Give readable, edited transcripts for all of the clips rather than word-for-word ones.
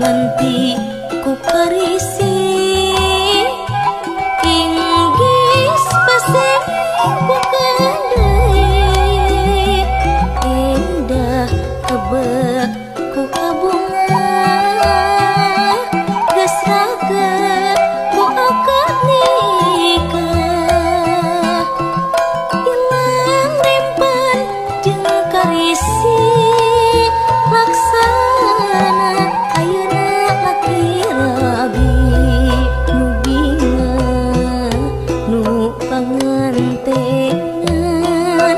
nganti ku karisi inggis paseh ku kadeui indah kebek ku kabunga geus raket ku akad nikah ilang rempan jeung karisi laksana ayeuna laki rabi nu bingah nu pangantenan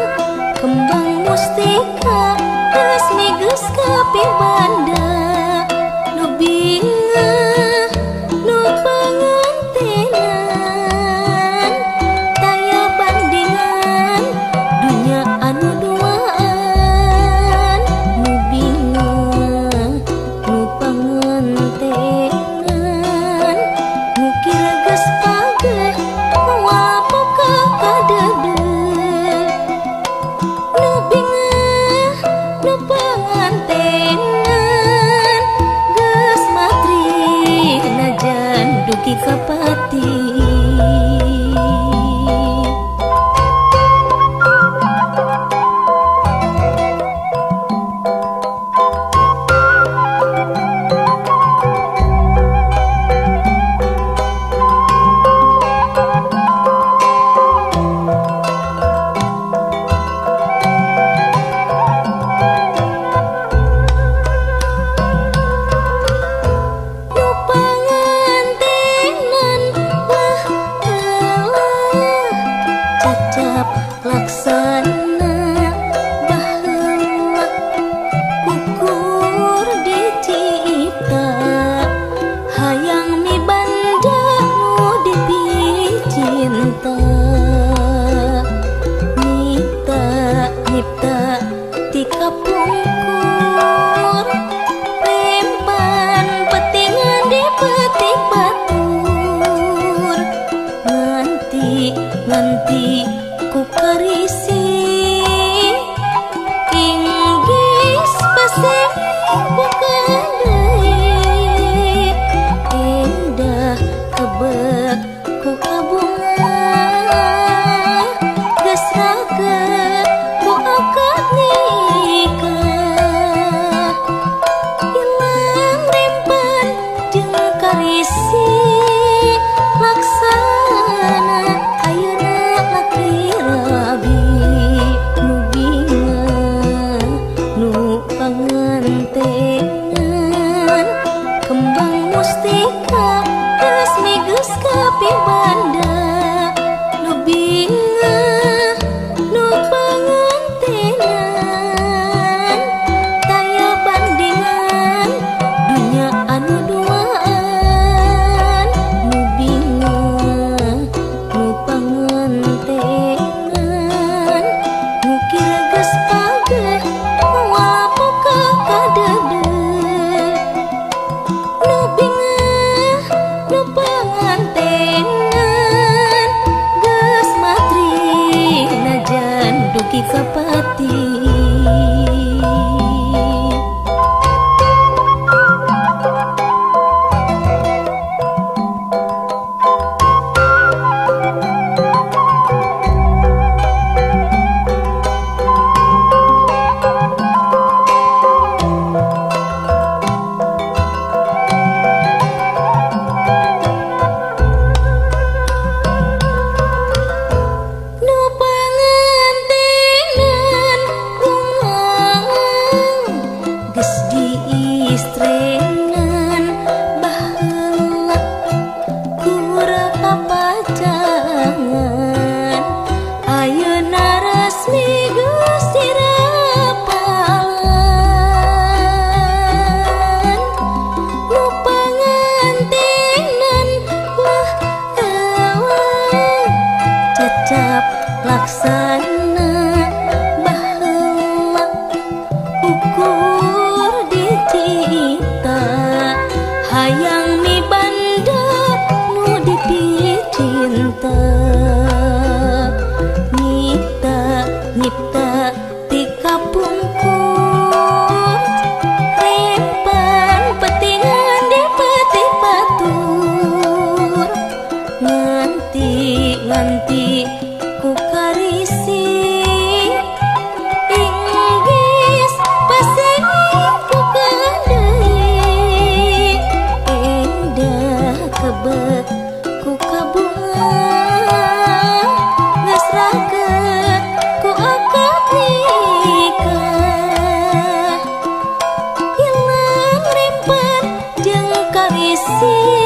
kembang mustika resmi geus kapibanda nu bingah nu pangantenan taya bandingan dunya anu duaan nu bingah nu pangantenan nu kira geus pageh moal boga kadeudeuh nu bingah nu pangantenan geus matri najan dugi ka pati. Nu pangantenan wah elah cacap laksana baheula ukur dicipta hayang mibanda nu dipicinta nyipta nyipta ti kapungkur rempan petingan di petik batur nganti nganti ku karisi inggis paseh ku kadeui indah kebek ku kabunga geus raket ku akad nikah ilang rempan jeung karisi laksana ayeuna laki rabi nu bingah nu pangantenan kembang mustika resmi geus kapibanda nu bingah nu pangantenan taya bandingan dunya anu duaan nu bingah nu pangantenan nu kira geus pageh moal boga kadeudeuh nu bingah nu pangantenan geus matri najan dugi ka pati. Nu pangantenan bungang geus diistrenan baheula ku pacangan ayeuna resmi geus dirapalan nu pangantenan wah elah cacap laksana baheula ukur dicipta hayang mibanda nu dipicinta nyipta nyipta ti kapungkur rempan petingan Bisi.